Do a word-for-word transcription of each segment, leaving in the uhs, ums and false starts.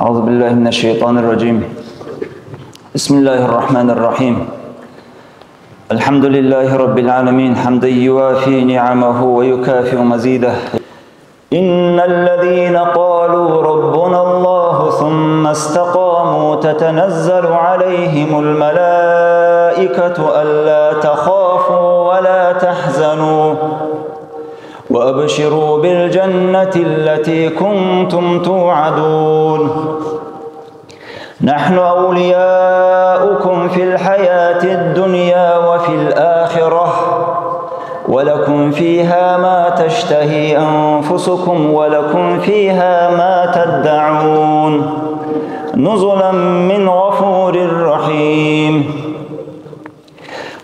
أعوذ بالله من الشيطان الرجيم. بسم الله الرحمن الرحيم. الحمد لله رب العالمين، حمدا يوافي نعمه ويكافئ مزيده. إن الذين قالوا ربنا الله ثم استقاموا تتنزل عليهم الملائكة ألا تخافوا ولا تحزنوا وأبشروا بالجنة التي كنتم توعدون. نحن أولياؤكم في الحياة الدنيا وفي الآخرة، ولكم فيها ما تشتهي أنفسكم ولكم فيها ما تدعون، نزلا من غفور رحيم.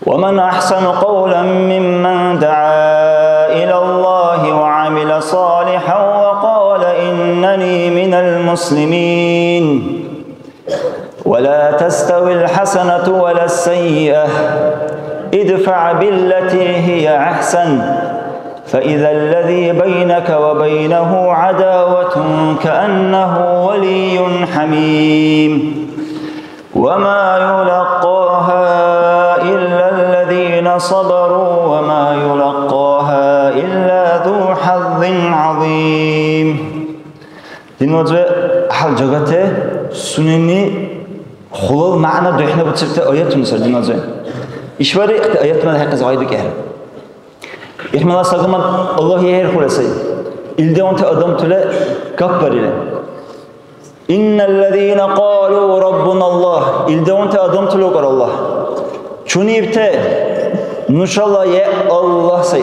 ومن أحسن قولا ممن دعا إلى الله وعمل صالحا وقال إنني من المسلمين. ولا تستوي الحسنة ولا السيئة، ادفع بالتي هي أحسن، فإذا الذي بينك وبينه عداوة كأنه ولي حميم. وما يلقاها إلا الذين صبروا وما يلقاها إلا ذو حظ عظيم. Динвазиве, гьал жагате сунени хулал мягӀна духӀнабуцибти аятуни сар динвазиве. ИшбархӀи ихъти аятунала хӀекьяс гъайдикӀехӀе. Ихмала сагаман Аллагь хӀерхула сай. Илдигъунти адамтала гапбарили. إن الذين قالوا ربنا الله. Илдигъунти адамтала укар Аллагь. Чуни ибте? Нушала е Аллагь сай.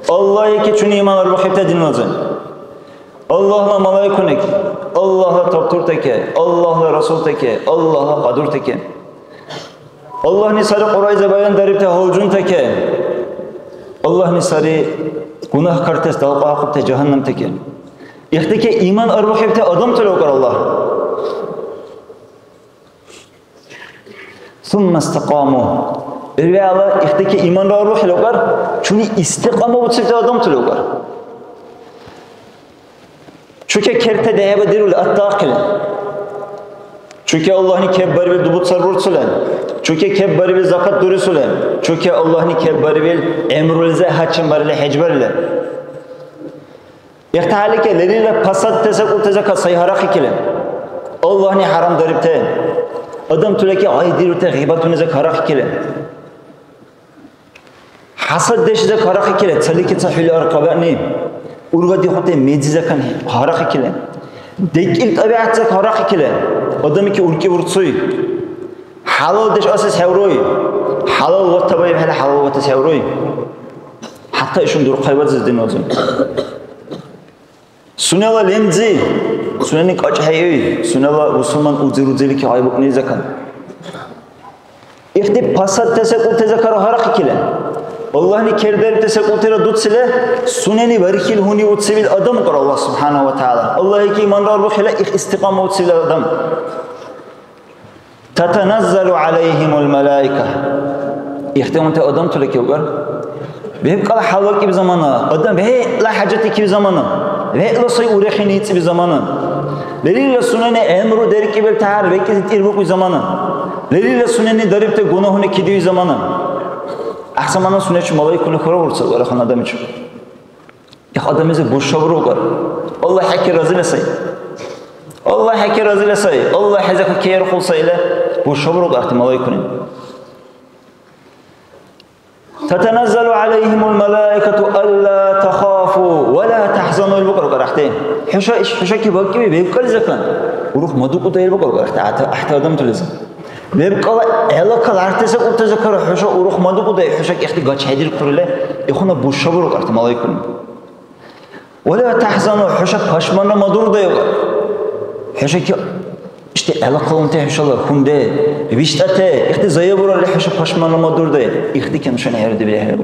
Аллагьики чуни иман арбухибте динвазиве. Аллагьла малайкуники, Аллагьла табтуртаки, Аллагьла расултаки, Аллагьла кьадуртаки. Аллагьни сари Кьуръайза баяндарибти гьалжунтаки. Аллагьни сари гунагькартес далкьаахъубти жагьаннамтаки. Ихтики иман арбухибти адамтала укар Аллагь. ثم استقاموا. Ил вегӀла ихтики иманра арбухӀели укар, чуни истикьама буцибти адамтала укар. Чуке керта дехӀеба дирули аттаахъили. Чуке Аллагьни кеббарибил дубуцар бурцули. Чуке кеббарибил закат дурисули. Чуке Аллагьни кеббарибил гӀямрулизи гьачам барили, хӀяж барили. ИхтахӀяллике лерилра пасадтес акӀубтазака сай гьарахъикили. Аллагьни хӀярамдарибти, адамтулаки гъайдирути гъибатунизак гьарахъикили. ХӀясаддешизак гьарахъикили, цалики ца хӀули аркьабаъни, ургадихъути мезизакан гьарахъикили. ДекӀил тӀабигӀятзак гьарахъикили, адамики уркӀи урцуй. ХӀялалдеш асес хӀевруй. ХӀялал ватабаибхӀели хӀялал ватес хӀевруй. ХӀятта ишгъуна дурхъай базес динвазиб. Сунела лемзи, сунени кьакьхӀейуй, сунела бусурман удзи-рудзилики гъайбукӀни закан. Ихди пасадта секӀулти закара гьарахъикили. Аллагьни кердарибти секӀултира дуцили, сунени бархил гьуни уцибил адам укар Аллагь субхӀяна ва тагӀяла. Аллагьики иманра арбухӀела их истикьама уцибил адам. تتنزل عليهم الملائكة. Ихтималти адамтала кевкар. ВебкӀала хӀялвакӀиб замана, адам вегӀла хӀяжатикиб замана, вегӀла сай урехини ицӀиб замана. Лерилра сунени гӀямру деркӀибил тяхӀяр векӀлизи тӀирбукӀуй замана. Лерилра сунени дарибти гунагьуни кидиуй замана. ГӀяхӀ замана сунечи малайкуни хуравурцар варахан адамичи. Их адамлизи бушабурулхъар. Аллагь хӀекке разила сай. Аллагь хӀекке разила сай. Аллагь хӀеза хӀеккеирхъул сай ила бушабурулхъарти малайкуни. تتنزل عليهم الملائكة ألا تخافوا ولا تحزنوا ил букьар кьарахъти. ХӀуша иш, хӀуша ки бакӀиби бебкӀали закан. Урух мадукӀута ил букьар кьарахъти. ГӀяхӀти адамтулиза. БебкӀала гӀелакал гӀяртиса кӀуртазакара хӀуша урух мадукӀудай, хӀуша кехти гачхӀедиркурила, ихъуна бушабурулхъарти малайкуни. ولا تحزنوا, хӀуша пашманра мадурдайуга. ХӀуша ки ишди гӀелахъалунти хӀушала хунде, виштӀате, ихди заябуралли, хӀуша пашманра мадурдай, ихди ки нушани хӀердибирехӀе.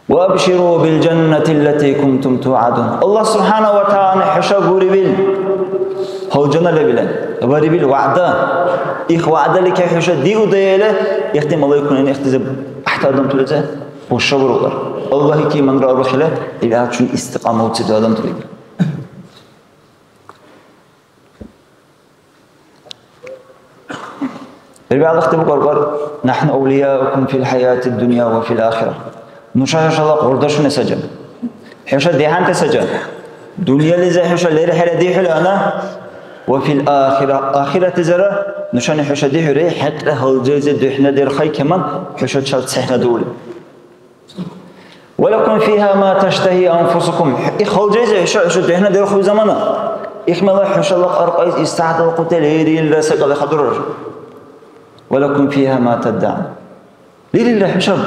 وأبشروا بالجنة التي كنتم توعدون. Аллагь субхӀяна ва тагӀала хӀуша бурибил, гьалжана лебилан, барибил вягӀда. Их вягӀдалике хӀуша диудая или, ихди малайкунани ихтизи гӀяхӀти адамтулизи бушабурулар. Аллагьики иманра арбухӀила, ил гӀяхӀчун истикьама уцибти адамтулиги. Лербиалахъти букӀар, нахну авлияукум фил хӀяятид дунъя ва фил ахира. Нуша хӀушала къурдашуни саджан. ХӀуша дихӀянти саджан. Дунъялизи хӀуша лерхӀера дихӀули ана, ва фил ахира, ахиратлизира нушани хӀуша дихӀури, хӀекьла гьалжайзи духӀнадерхъай кеман хӀушачил цехӀнадиули. Ва лакум фиха ма таштахи анфусукум. Их гьалжайзи хӀуша, хӀуша духӀнадерхъуй замана. Ихмяла хӀушала кьаркьайс истяхӀдалхъути лерилра секӀал хадурар. Ва лакум фиха ма таддаун. Лерилра хӀушаб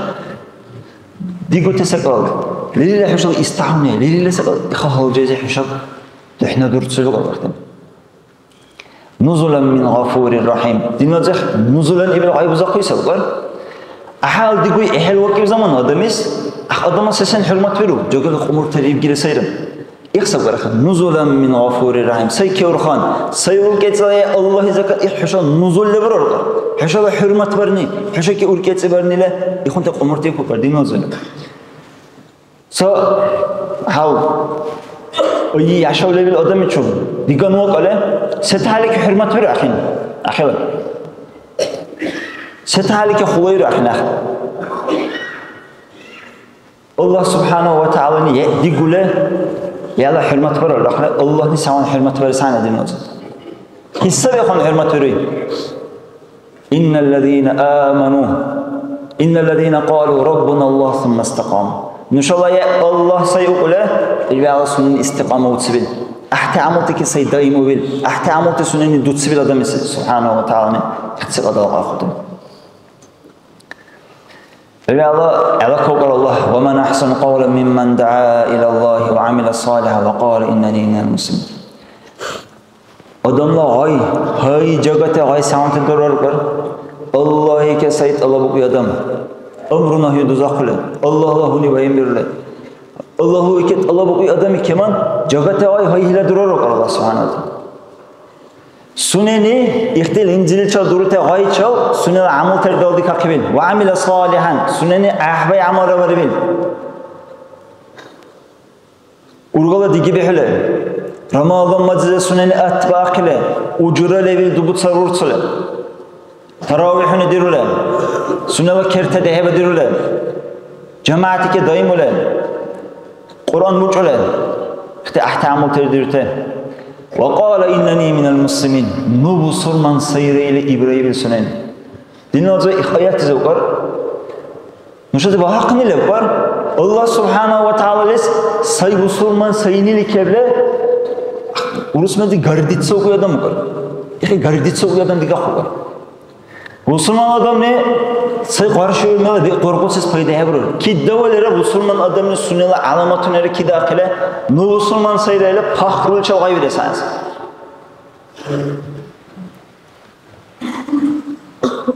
дигути секӀал. Лерилра хӀушала истяхӀуни. Лерилра секӀал иха гьалжайзи хӀушаб духӀнадурцули кьаркьайс. Нузулан мин гъафурир рахим. Диназир нузулан ибил гъай бузахъуй сабкар. ГӀяхӀял дигуй гӀехӀел вакӀиб замана адамис, гӀяхӀ адамла сесен хӀурмат биру, жагали кьумуртали ибгили сайра. Их сабкар, нузулан мин гъафурир рахим. Сай кеврхан, сай уркӀецӀая Аллагьли закат, их хӀуша нузул лебураркар. ХӀушала хӀурмат барни, хӀушаки уркӀецӀи барнила ихунти кьумурти кукар, диназир. Ца гьав, ой, яшав левил адамичив диган вакӀале, сетахӀелики хӀурмат биру ахӀен, ахӀела. СетахӀелики хъулайру ахӀен, ахӀен. Аллагь субхӀянагьу ва тагӀялани е-, дигули, яла хӀурмат баралра, ахӀен, Аллагьни саван хӀурмат барес гьанадирули. Хисабехъун хӀурмат бируй. Инналлазина аману, инналлазина кьалу раббуна Аллагь сумма истакьаму. Нушала я Аллагь сай укьула, ил вегӀла сунени истикьама уцибил. ГӀяхӀти гӀямултики сай даимубил, гӀяхӀти гӀямулти сунени дуцибил адамис, субхӀянагьу ва тагӀялани, ихтилат алкӀахъути. Ил вегӀла гӀела кавкӀар Аллагь, ва ман ахсану кьавлан мимман даа ила Аллагьи ва гӀямила салихӀан ва кьала иннани минал муслимин. Адамла гъай, гьай, жагати гъай саванти дураркар. Аллагьике сай тӀалабукӀуй адам. Амру-нагьи дузахъули, Аллагьла гьуни баянбирули. Аллагьу ике тӀалабукӀуй адам икеман, жагати гъай, гьай, хӀила дураркар Аллагь субхӀянагьу ва тагӀяла. Сунени ихтил инзиличил дурути гъайчил сунела гӀямултар далдикахъибил. Ва гӀямила салихӀан, сунени гӀяхӀбай гӀямалра барибил. Ургала диги бихӀули, Рамазан мазлизи сунени атбаахъили, ужра лебил дубуцар урцули, таравихӀуни дирули, сунела керта дехӀеба дирули, жамагӀятике даимули, Кьуръан бучӀули, ихти гӀяхӀти гӀямултери дирути. Ва кьала иннани минал муслимин, ну бусурман сайра или ибраибил сунени. Диназир их аятлизи укьар. Нушази багьахъни лебкар, Аллагь субхӀянагьу ва тагӀялалис сай бусурман сайнили кебла, урус мезли гордиться укьуй адам укьар. Ихи гордиться укьуй адам дигахъукьар. Бусурман адамли сай къаршиур мела бекӀ къоркъуцес пайда хӀебурар. Кидавалира бусурман адамли сунела гӀяламатунира кидаахъила, ну бусурман сайра или пахруличил гъайвирес гӀягӀниси.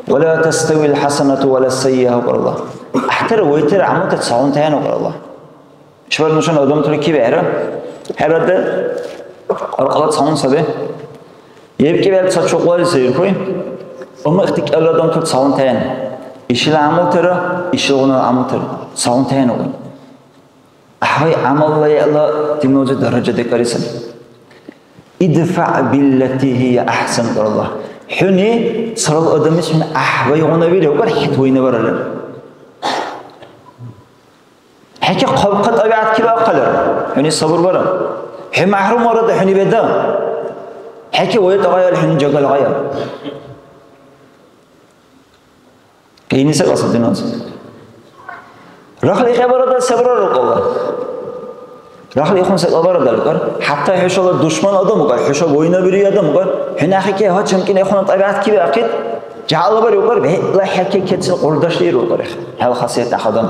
Ва ла таставил хӀясанату ва ла саййиа, укьар Аллагь. ГӀяхӀтара вайтара гӀямулта цагъунтаян, укьар Аллагь. Ишбар нушани адамтала кибехӀера, хӀерада, кьаркьала цагъун саби. ЕбкӀибхӀели ца чукьлари сайрухъи, амма ихтикӀалла адамтала цагъунтаян. Ишила гӀямултара, ишилгъуна гӀямултара цагъунтаян, укьар. ГӀяхӀвай гӀямалла яла диннузи даража декӀари саби. Идфа биллати гьия ахӀсан, укьар Аллагь. ХӀуни царал адамлис хӀуни гӀяхӀвайгъуна вири, укьар, хӀед вайнабаралра. ХӀеки хъабхъа тӀабигӀят кибаахъалра, хӀуни сабурбара. ХӀу мяхӀрумварада, хӀуни беда. ХӀеки вайтӀа гъаял, хӀуни жагал гъая. Къини секӀал саби диназир. Рахли хӀебарада сабра рукьала. Рахли ихъун секӀал барада лукьар. ХӀятта хӀушала душман адам укьар, хӀуша вайна бируй адам укьар. ХӀу нахике гьачам кӀина ихъуна тӀабигӀят кибиахъид, жагьлабари укьар, бегӀла хӀеке кецил къурдашли рукьар. ХӀела хасият ахъадан.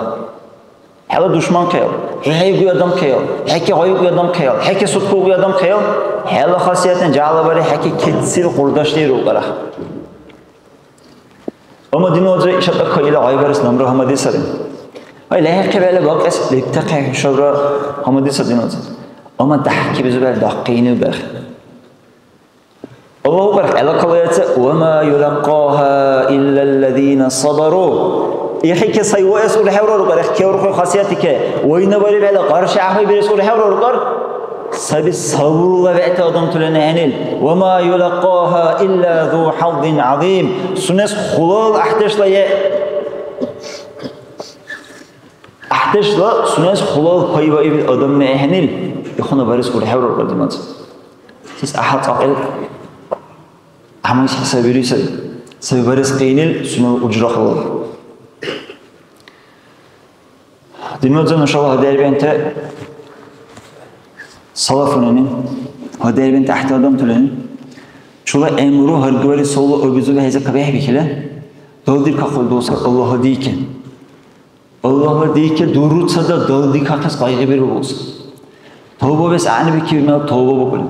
ХӀела душман кел, хӀу хӀейгуй адам кел, хӀеке гъайгуй адам кел, хӀеке суткулгуй адам кел, хӀела хасиятни жагьлабари хӀеке кецил къурдашли рукьар. Амма диназир ишаб кайила гъайбарес намра гьамадли сари. Ай, лехӀихъи бегӀла бакьес лебтахъи хӀушабра гьамадли сари диназир. Амма дяхӀкибизиб бегӀ дахъхӀейну бегӀ. Аллагь укьар, гӀела калаяца, «Ва ма юлаккаха иллаллазина сабару». Ихике сай ваэс урхӀевра рукьар, их кеврухъи хасиятике, вайнабариб хӀела къарши гӀяхӀбай бирес урхӀевра рукьар. Саби сабурла бегӀти адамтулани гӀягӀнил. Ва ма юлаккаха илля зу хӀяззин гӀязим. Сунес хулал гӀяхӀдешла е-, гӀяхӀдешла сунес хулал пайбаибил адамли гӀягӀнил. Ихъуна барес урхӀеврар кьадимац. Сес гӀяхӀял цӀакьил гӀямайс хӀисабирули саби. Саби барес къинил сунела ужра халал. Динназир нушала гьадербианти салафунани, гьадербианти гӀяхӀти адамтулани, чула гӀямру гьаргбари савла обезуби хӀейза кабехӀбихьила, далдиркахъули дулсар Аллагьла дийкен. Аллагьла дийкен дуруцада далдикахъес къайгъибиру булсар. Тавба бес гӀягӀнибикиб мел тавба букӀули.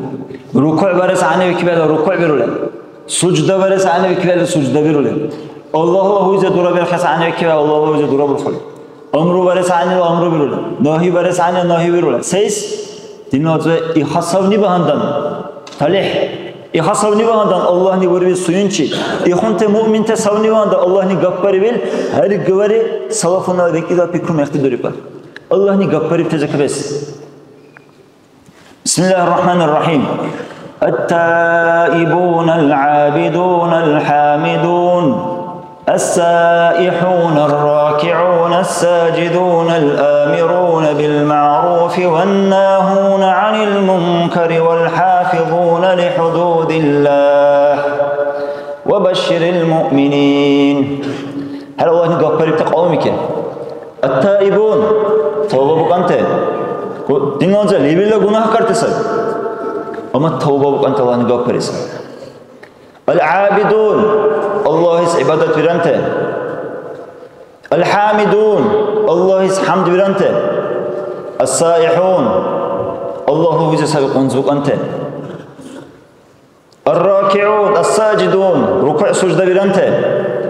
РукугӀ барес гӀягӀнибикиб мел рукугӀ бирули. Сужда барес гӀягӀнибикиб мел сужда бирули. Аллагьла гьуйза дураберхъес гӀягӀнибикиб мел Аллагьла гьуйза дурабурхули. Амру барес гӀягӀнила амру бирули. Нагьи барес гӀягӀнила нагьи бирули. Сейс? Динна вацве, иха савни багьандан. ТалихӀ. Иха савни багьандан Аллагьни урви суюнчи. Ихунте муъминте савни багьандан Аллагьни гапбарибил, гьаргивари салафунала бекӀлила пикру мехти дурибар. Аллагьни гапбарибти закабес. بسم الله الرحمن الرحيم. التائبون العابدون الحامدون السائحون الراكعون الساجدون الآمرون بالمعروف والناهون عن المنكر والحافظون لحدود الله وبشر المؤمنين. Гьар Аллагьни гапбарибти кьавмике. Ат-таибун, тавба букӀанте. Ку-, динназа лебилла гунагькарти саби. Амма тавба букӀанте Аллагьни гапбарес. Ал-гӀябидун, Аллагьис гӀибадат биранте. Ал-хӀямидун, Аллагьис хӀямд биранте. Ас-саихӀун, Аллагьла гьуйзи саби къунзбукӀанте. Ар-ракигӀун, ас-сажидун, рукугӀ-сужда биранте.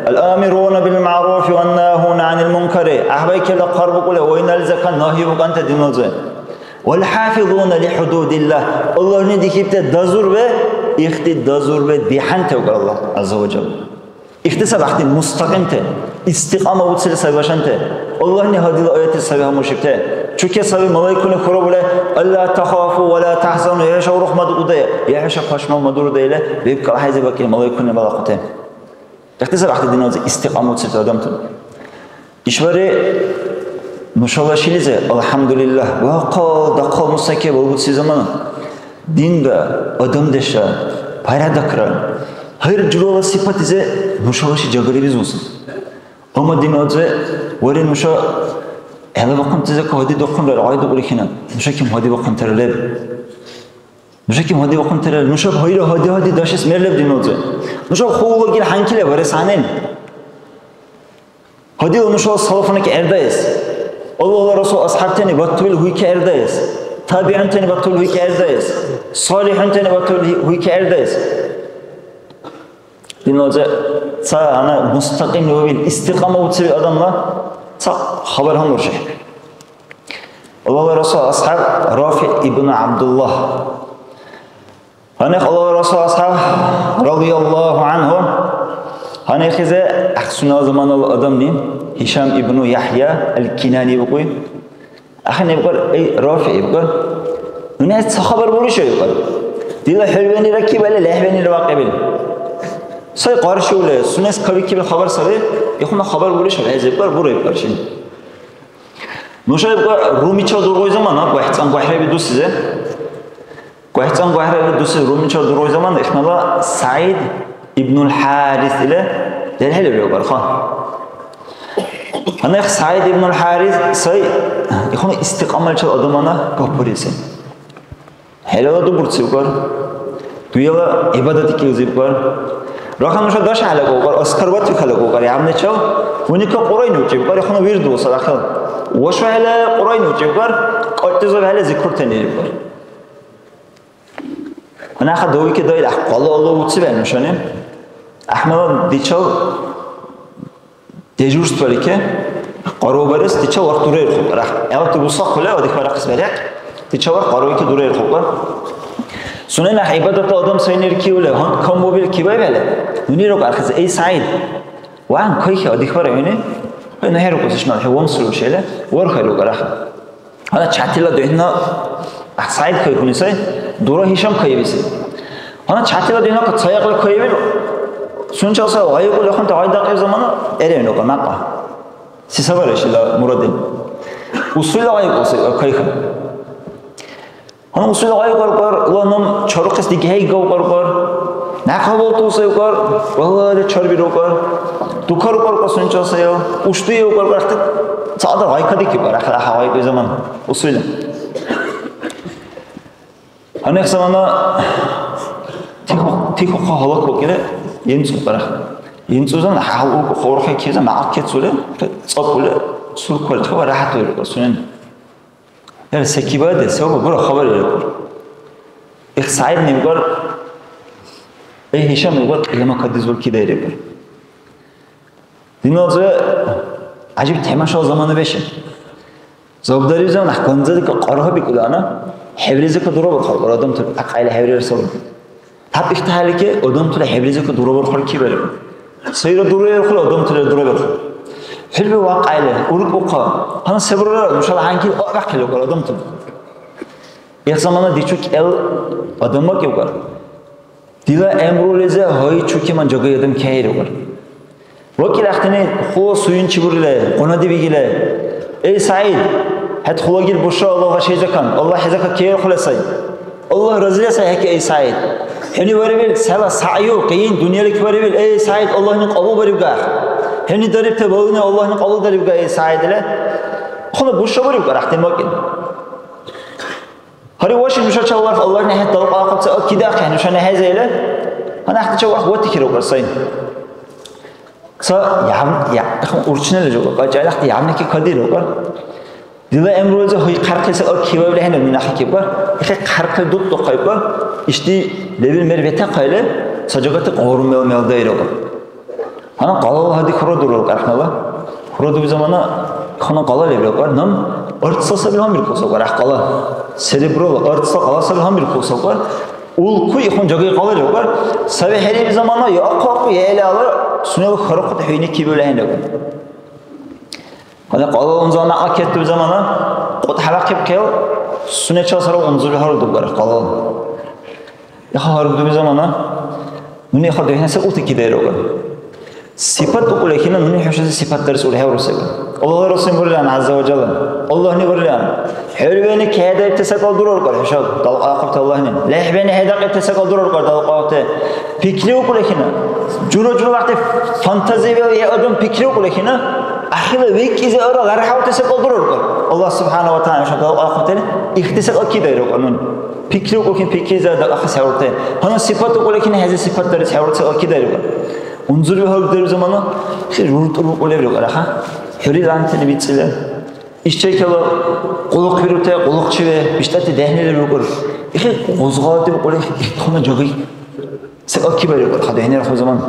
Ал-амируна бил-маъруфи ван-нагьуна гӀанил мункари, гӀяхӀбайкила хъарбукӀули, вайнализакан нагьи букӀанте динназа. Вал-хӀяфизуна ли хӀудудиллагь, Аллагьни дихибти дазурбе, ихти дазурбе дихӀянте укӀар Аллагь ГӀязза ва Жалла. Ихтисар ахъти мустакьимте, истикьама уцили саби башанте. Аллагьни гьадила аятли саби гьамушибте. Чуке саби малайкуни хурабуле, «Алла тахафу ва ла тахзану», я хӀуша урухмадурудая, я хӀуша пашманмадурудая или, бебкӀала хӀяйзи бакӀили малайкуни балахъуте. Ихтисар ахъти диналзи истикьама уцибти адамтала. ИшбархӀи нушала шилизи, алхӀямдулиллагь, бахъал дахъал мусаке балбуцси замана. Динра, адамдешра, порядокра, гьар журала сипатлизи нушала ши жагали бизуси. Амма диназир, вари нуша гӀелабухъунтазир кагьадидухъунра, гӀяйдукьули хӀина, нуша ким гьадибухъунтира леб. Нуша ким гьадибухъунтира леб. Нушаб гьайра гьади-гьади дашес мер леб диназир. Нушаб хъулла гил хӀянкила барес гӀягӀнен. Гьадила нушала салафунаки гӀердаэс. Аллагьла Расул асхӀябтани батули гьуйки гӀердаэс. ТабигӀунтани батули гьуйки гӀердаэс. СалихӀунтани батули гьуйки гӀердаэс. Динлази ца гьанна мустакьимвиубил истикьама уцили адамла ца хабар гьанурши. Аллагьла Расул асхӀяб Рафи ибн ГӀябдулла. Гьанихъ Аллагьла Расул асхӀяб, радияллагьу гӀянгьу, гьанихъизи гӀяхӀсунала заманала адамли, Гьишам ибну ЯхӀъя аль-Кинани бикӀуй. Ахини бикӀар, эй, Рафи, бикӀар, нуни хӀед ца хабар буриша, бикӀар. Дила хӀулбани ракибали, лехӀванира вакӀибил. Сай къаршиули, сунес кавикибил хабар саби, ихъуна хабар буриша, хӀези, бикӀар, бура, бикӀар, шин. Нуша, бикӀар, румичил дургъуй замана, гвахӀцӀан гвахӀреби дусизи. ГвахӀцӀан гвахӀрали дуси румичил дуруй замана ихнала СягӀид ибнуль ХӀярис или делхӀели левгар хъа. Гьанна их СягӀид ибнуль ХӀярис сай, ихуна истикьамаличил адамана гапбариси. ХӀелала дубурцивгар, дуяла гӀибадат икилзивгар. Рахан нуша даш гьалакӀулгар, аскарбатли халакӀулгар, гӀягӀничил, уника Кьуръайни учибгар, ихуна вирдулса рахил. ВашухӀела Кьуръайни учибгар, кьалтӀизурхӀела зикрутани ибгар. Гьанна хъа давики дайла, къалала уцибе нушани. ГӀяхӀмала дичал дежурстволике, къару барес дичал варх дурайрухъуб. Рах, гӀелабти бусахъули, адихбарахъес баряхъ, дичал варх къаруйки дурайрухъуб. Сунени гӀибадатла адам сайниркиули, гьанкӀ камбубил кибайбхӀели, нуни рукьарахъес, эй, СягӀид, ван кайхи адихбара хӀуни, хӀу нахӀерукьус ишмал, хӀу вамсулушили, вархайрукьарахъа. Гьанна чятила духӀна СягӀид кайхьуни сай, дура Гьишам кайибси. Гьанна чятила духӀна ца някъли кайибил, сунечил сай гъайикӀули ахъунти гъай дакьиб замана эревну ка мякьа. Се сабара шила мурадил? Усуйла гъайикӀуси кайхьа. Гьанна усуйла гъайикӀар кар, ила наб чарухъес диги хӀейгав кар кар. Някъ гьабалтуса укар, валали чарбиру кар. Дукару кар кар сунечил сай, ушту укар кар, ахъти цаъда гъайкадикиб кар, ахъра гъайикӀули замана. Усуйла. Гьанна их замана тиху-, тихухъа гьалак вакӀира, имцӀу барах. ИмцӀузан хӀял уркӀу хавурхъи киза, мякьи кецули, цӀапули, суркули, хава ряхӀят вирукӀа сунен. Яра секибаде, савба бура хабар ирукӀа. Их СягӀид нибгар, эй, Гьишам нибгар, кьияма кадизур кидай ребур. Диналза гӀяжиб тамашала замана беши. Зобдариб замана гьанзадика къаргьабикӀули ана, хӀевризика дурабурхъал адамтар, ахъайла хӀеврира сабри. Тап ихтахӀелики адамтала хӀевризика дурабурхъал кибариб. Сайра дураирхъули адамтала дураберхъу. ХӀулби вакьайли, уркӀухъа, гьанна се бурара, нушала гьанкӀил абяхъили укар адамтала. Их замана дичу кӀел адам вакӀибкар. Дила гӀямрулизи гьай чукиман жагай адам кехӀериубар. ВакӀил ахъдини хъула суюнчи бурили, къунадибигили: «Эй, СягӀид, хӀед хулагил буша Аллагьла шайзакан, Аллагь хӀезака кехӀерхула сай. Аллагь разила сай хӀеки, эй, СягӀид. ХӀуни варибил цала сагӀю, къиян дунъялик варибил, эй, СягӀид, Аллагьни кьабулбарибгахъ. ХӀуни дарибти балуни Аллагьни кьабулдарибга, эй, СягӀид», — или. Хъуна буша буриб кар ахъдин вакӀил. Гьари, ваши, нуша чевварх, Аллагьни хӀед далкьаахъиб ца кидахъи, нушани хӀезайла. Гьанна ахъти чевварх ватихьира укар сай. Ца ям-, я-, урчинали жуга, кьячӀала ахъти ямники кадира укар. Дила гӀямрулизир гьай хъярхъли ца кивавли хӀенаб нина хӀекибкар. Ихъи хъярхъли дутӀдухъайкар. Ишди лебил мер ветахъайли, ца жагати гъурмел мел даира укар. Гьанна къалала гьади хурадурал кьархнала. Хурадуби замана хьуна къала лебри кьар, наб арцла саби гьанбиркуса кьар, гӀяхӀ къала. Сереброла арцла къала саби гьанбиркуса кьар. Улкуй ихъун жагай къала лебри кьар. Саби хӀериби замана я ахъу-ахъу, я илала сунела харахъути хӀуйни кибиули ахӀенра. Гьанна къалала унза някъ кеттуби замана кьутӀ гьалахъиб хъел, сунечил сара унзули гьарудуб кьар къалала. Иха гьаргдуби замана, нуни иха духӀна секӀулти кидаирулра. Сипат укьули хӀина, нуни хӀушази сипат дарес урхӀевруси. Аллагьла Расул бурилан, гӀязза ва жалла. Аллагьни бурилан: «ХӀурвени кехӀедаибти секӀал дураркар хӀушаб, далкьаахъибти Аллагьни. ЛехӀбени хӀедакьибти секӀал дураркар далкьаахъибти». Пикри укьули хӀина, жура-журала гӀяхӀти фантазия вегӀли адам пикри укьули хӀина, ахила векӀизи ара лархӀявти секӀал дураркар. Аллагь субхӀяна ва тагӀяла хӀушаб далкьаахъибтали ихти секӀал кидаирулра нуни. ПикриукӀухъин пикризар дакӀахъес хӀеврути. Гьанна сипат укьуликин хӀези сипат дарес хӀеврути ца кидариба. Унзурби гьаргдариб замана, ихъи руртӀурбукьули лебри кьараха. ХӀури лантили бицӀили. Ишчеркала къуллукъбирути къуллукъчиви, биштӀати дехӀнили рукьур. Ихъи гъузгъалати букьули, ихтуна жаги. Се акибариб кьараха дехӀнира хӀу замана.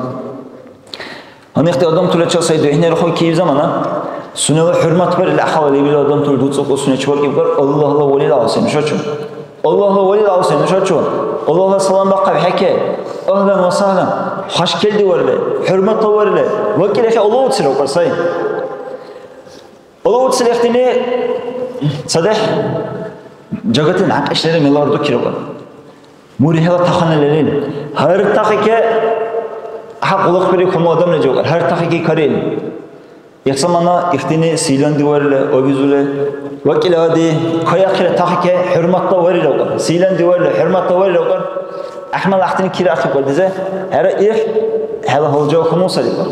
Гьанихъти адамтулачил сай духӀнарахъуй кииб замана, сунела хӀурматбарили ахъала лебилра адамтули дуцӀукӀу сунечи вакӀибкар Аллагьла валил авси нушачу. Аллагьла валил авси нушачу. Аллагьла салам бахъаб хӀеке. Агьлан ва сагьлан. Хашкелдиварли, хӀурматла варли, вакӀилихъи Аллагь уцира укар сай. Аллагь уцили ихтини цадехӀ жагати някьишлири мелар дукира укар. МургьхӀела тахана лерил. Гьар тахике гьа къуллукъбири хьунул адамли жагар. Гьар тахике карил. Ихсамана ихтини сийландиварили, обизули, вакӀила ади, кайахъира тахике хӀурматла варирагар. Сийландиварили, хӀурматла варирагар. ГӀяхӀмал ахтини кира ахъибкар дизе, хӀера, их хӀела гьалжа хьунул сарикар.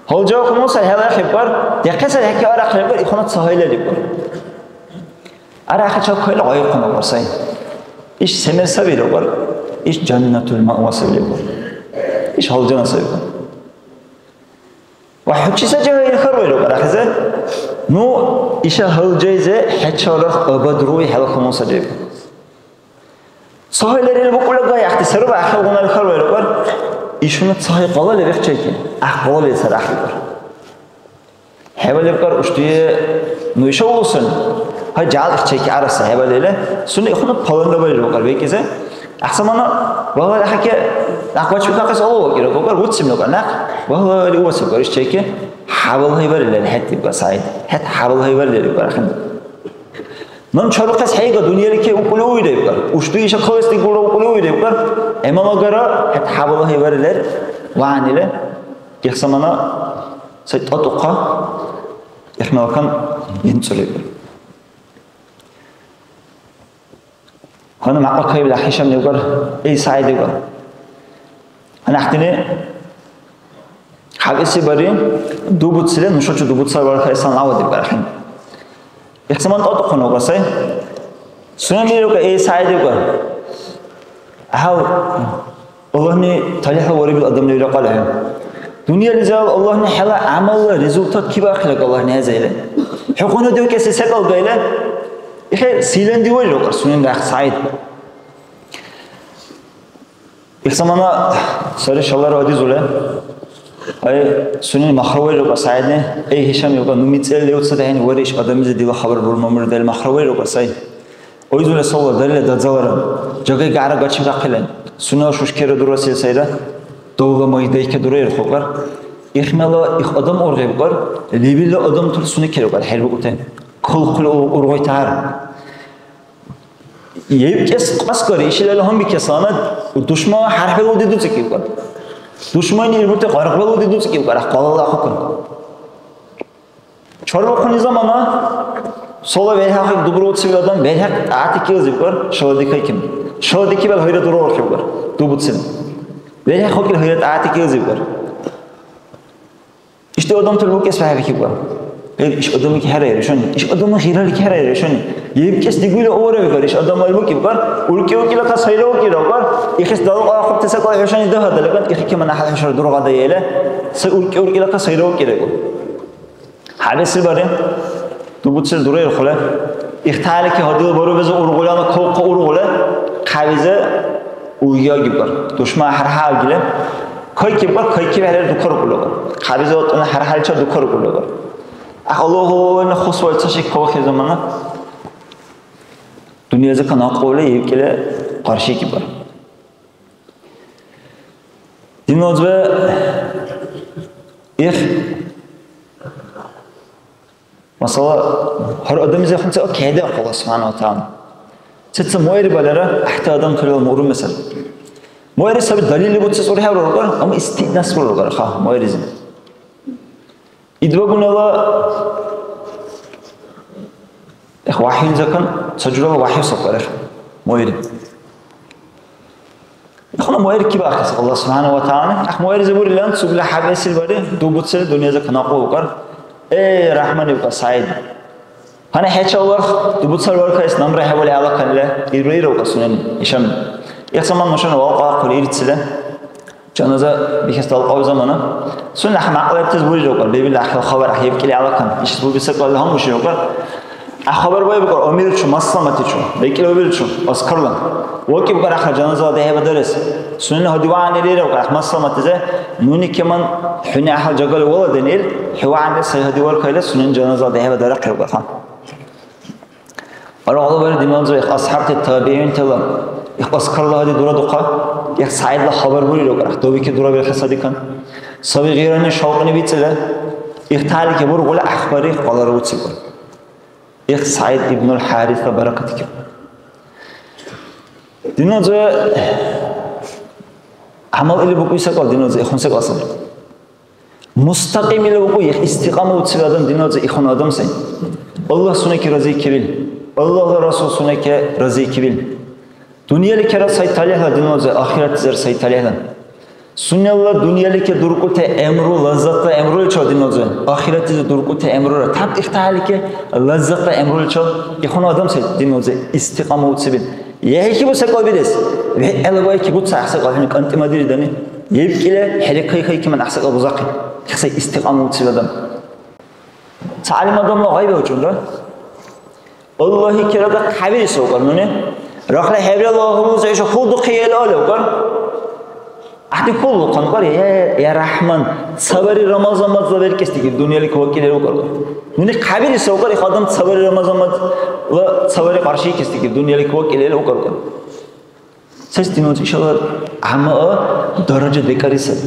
Гьалжа хьунул сай хӀела ахъибкар, дехъесар хӀекке арахъибкар, ихуна ца гьайлалибкар. Арахъи чалхъули гъайухъуна укар сай. Иш се мер саби укар? Иш жаннатул маъва саби укар. Иш гьалжана саби укар. Ва хӀу чиса жагьил хьарбаира укар ахизе? Ну, иша гьалжайзе хӀечалра абад руй хӀела хьунул сари. Ца гьайларил букӀула гай ахъти саруба ахӀелгъунали хьарбаира укар. Ишуна ца гьай къалали бехӀчайки. ГӀяхӀ къалали сари ахӀи укар. ХӀеба лебкар, уштуе, ну иша улусан. Гьай, жагьал ихчейки араса хӀеба леле. Сунни ихуна паланда барира укар бекӀизе. ГӀяхӀсамана, вагьлали ахӀеке, някъ бачбихахъес Аллагь вакӀира укар, вуциб нукар някъ. Вагьлали увасибкар ишчейки. ХӀябал гьайбарили хӀед дибкар СягӀид. ХӀед хӀябал гьайбарили укар ахӀен. Наб чарухъес хӀейга, дунъяличи укули уйребкӀар. Ушду иша калес дигулра укули уйребкӀар. ГӀямал агара, хӀед хӀябала хӀебарили, вягӀнили, ихсамана сай тӀатӀухъа, ихмелакан бинцӀулебкӀар. Гьанна мякьла кайибли ахӀишамли укӀар, эй, СягӀид, укӀар. АнахӀдини хӀябэси бари дубуцили, нушачи дубуцар баркалли, салам авадиб барахъин. Ихсаман тӀатӀухъун укӀар сай. Сунени укӀар, эй, СягӀид, укӀар. ГӀяв, Аллагьни талихӀла варибил адамли вирахъалли. Дунъялизирал Аллагьни хӀела гӀямалла результат кибаахъилак Аллагьни хӀеза или. ХӀу хьунул диркеси секӀал гайла. Ихе силанди варира укӀар сунени рахъ СягӀид. Ил замана сари шалара адизули. Ай, сунени махра вайрукӀа СягӀидни, эй, Гьишам, илкьа, ну мицӀирли уцадехӀени вари, иш адамлизи дила хабар бурмамурдали махра вайрукӀа сай. Ойзули савла дарила дадзалара, жагай гагӀра гачибяхъили, сунела шушкера дурасили сайра, давла майдайка дураирхъукьар. Ихмяла их адам ургъибкьар, лебилла адамтар сунекерукьар хӀербикӀути. Кулхъули у-, ургъуйтагьар. ЕбкӀес кьаскари, ишилала гьанбикес гьанна душман хӀярхӀбелуди дуцӀикӀибкар. Душманни ирбути къаркъбелуди дуцӀикӀибкар, ахъ къалала ахъухъун. Чарбухъуни замана, сола верхӀяхъиб дубуруциб адам, верхӀяхъ тӀягӀти килзибкар, шаладикайкиб. Шаладикибал гьайра дураурхибкар, дубуциб. ВерхӀяхъ хӀукил гьайра тӀягӀти килзибкар. Ишди адамтала букӀес бехӀбихьибкар. Ил иш адамлики хӀерайра ишани. Иш адамла гъиралики хӀерайра ишани. ЕбкӀес дигули авара викар, иш адамла букӀибкар. УркӀи-уркӀила кас гьайра уркӀира викар. Ихис далкьа ахъубти секӀал хӀушани дагьа далаган, ихикема нахал хӀушара дургъадаэла. Сай уркӀи-уркӀила кас гьайра уркӀира викар. ХӀябэсил бари. Дубуцил дураирхъули, ихталики гьадил барубизи ургъуляна кавхъа ургъули, хъавизи угиагибкар. Душма хӀярхӀя агили, кайкибкар, кайкиб хӀерер дукаркулугар. Хъавизи ватӀуна хӀярхӀялича дукаркулугар. Ахъ Аллагьуна хусвай ца шик кавахъи замана. Дунъязи канахъули ибкӀили къаршикибкар. Динлазиб их, масала, гьар адамлизи хъумцӀила кеда Аллагь субхӀяна ва тагӀяла. Ца-ца муэри балара, гӀяхӀти адамтала муру, масала. Муэри саби далилли буцес урхӀевра рукар, амма истигӀнас бургар, ха, муэризи. Идбагунала, эх, вахӀюн закон, ца журала вахӀю сабкар, эх, муэри. Ихуна муэр кибахъес Аллагь субхӀяна ва тагӀяла, ах, муэрзи бурилан, цугла хӀябэсил бари, дубуцили дунъязи канахъу укар. Э, Рахман, ибкар СягӀид. Гьанна хӀечи Аллагь дубуцар варкайс намра хӀевали алаканила, ирбаира укар сунени, ишан. Их заман нушани валкьа ахъули ирцили. Жаназа бихес далкьав замана. Сунела гьамакьлабтес бурирукар, лебил ахил хабар ахӀебкӀили алакан. Ишис буби секӀал гьанбуширукар. А хабар байбукар, Амирчу, Масламатичу, бекӀлиубилчу, Аскарла. ВакӀибкар ахъа жаназала дехӀеба дарес. Сунела гьадивани рирукар, ахъ Масламатизе, нуни кеман хӀуни гӀяхӀял жагали валаден ил, хӀу ванли сай гьадиваркайла сунени жаназала дехӀеба дарахъирукар хан. Аргъалабара диманза их асхӀябти, табигӀинтала, их Аскарла гьади дурадухъа, их СягӀидла хабар бурира, их давики дурабирхъес гьадикан. Саби гъирани шалкьни бицӀила, их талики бургъули гӀяхӀбари их къалара уциб. Их СягӀид ибнул ХӀярисла баракатикиб. Диназа гӀямал или букӀуй секӀал, диназа ихун секӀал саби. Мустакьим или букӀу, их истикьама уцили адам диназа ихун адам сай. Аллагь сунеки разикибил. Аллагьла Расул сунеки разикибил. Дунъяликира сай талихӀла диназа, ахиратлизир сай талихӀла. Сунела дунъялики дуркӀути гӀямру, лаззатла гӀямруличил диназа, ахиратлизи дуркӀути гӀямрура. Тап ихталики лаззатла гӀямруличил ихун адам сай диназа истикьама уцибил. ЯхӀихьибу секӀал бирес, вегӀла вайки буца гӀяхӀсакьал хӀуни кьантӀимадиридани. ЕбкӀила хӀерикайхайкиман гӀяхӀсакьал бузахъи. Ихсай истикьама уциб адам. Ца гӀялим адамла гъай белчӀунра. Аллагьли керада хӀявири савкъар нуни. Рахли хӀебиралла гьалузи иша хьулдухъи ил алавкъар. ГӀяхӀти хьуллухъан кьар, я, я Рахман, цавари Рамазан мазла беркес дигиб дунъялик вакӀилел укаркъар. Нуни хъябири савкъар, их адам цавари Рамазан мазла цавари къаршиикес дигиб дунъялик вакӀилел укаркъар. Сес динунзи ишала гӀямаа даража декӀари саби.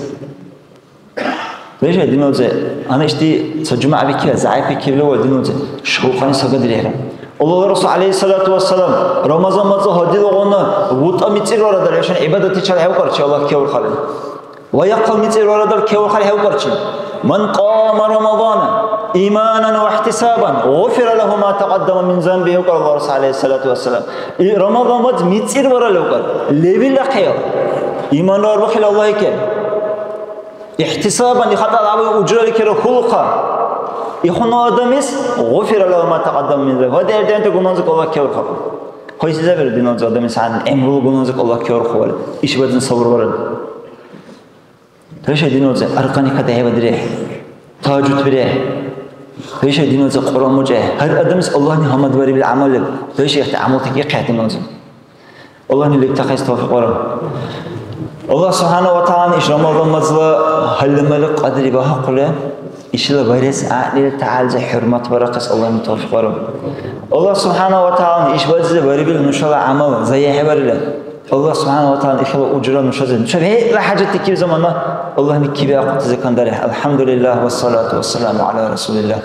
Леша динунзи, ана ишди ца жумягӀ бикира, зягӀипбикибли ва динунзи, шавкьани сагадирехӀе. Аллагьла Расул, гӀялайхиссалату вассалам, Рамазан маза гьадилгъуна вутӀа мицӀирварадал, ишан гӀибадатичил хӀевкӀар чи Аллагь кевурхали. Ва яхъал мицӀирварадал кевурхали хӀевкӀар чи. «Ман кьама Рамазана иманан ва ихтисабан, гъуфира лагьу ма такьаддама мин занби», хӀевкӀар Аллагьла Расул, гӀялайхиссалату вассалам. И Рамазан маз мицӀирвара левкӀар, левилра хъял. Иманра арбухъили Аллагьике. Ихтисабан, ихатӀал гӀямал ужрали кера хулхъа. Ихуну адамис гъуфира лагьу ма такьаддама мин занби. Ва дерденте гунанзик Аллагь кевурхахъу. Хъуйсизабира динанзик адамис гьанна гӀямрула гунанзик Аллагь кевурхавали. Иш бадзан сабурбарали. Товша динанзик аркьани кадахӀебадирехӀе. Тагьажуд бирехӀе. Товша динанзик Кьуръан мучӀехӀе. Гьар адамис Аллагьни гьамадварибил гӀямал леб. Товша ихти гӀямал текихъехӀе динанзик. Аллагьни лебтахъес тавфикь бараб. Аллагь субхӀяна ва тагӀялани иш Рамазан мазла гьалимали кьадри багьахъули, ишила барес гӀягӀнили тагӀялзи хӀурмат барахъес Аллагьни тавфикь бараб. Аллагь субхӀяна ва тагӀялани иш базли барибил нушала гӀямал заяхӀебарили, Аллагь субхӀяна ва тагӀялани ихила ужра нушази, нуша бегӀла хӀяжатдикиб замана Аллагьни кибиахъути закандарехӀе. АлхӀямдулиллагь, вассалату вассаламу гӀяла Расулиллагь.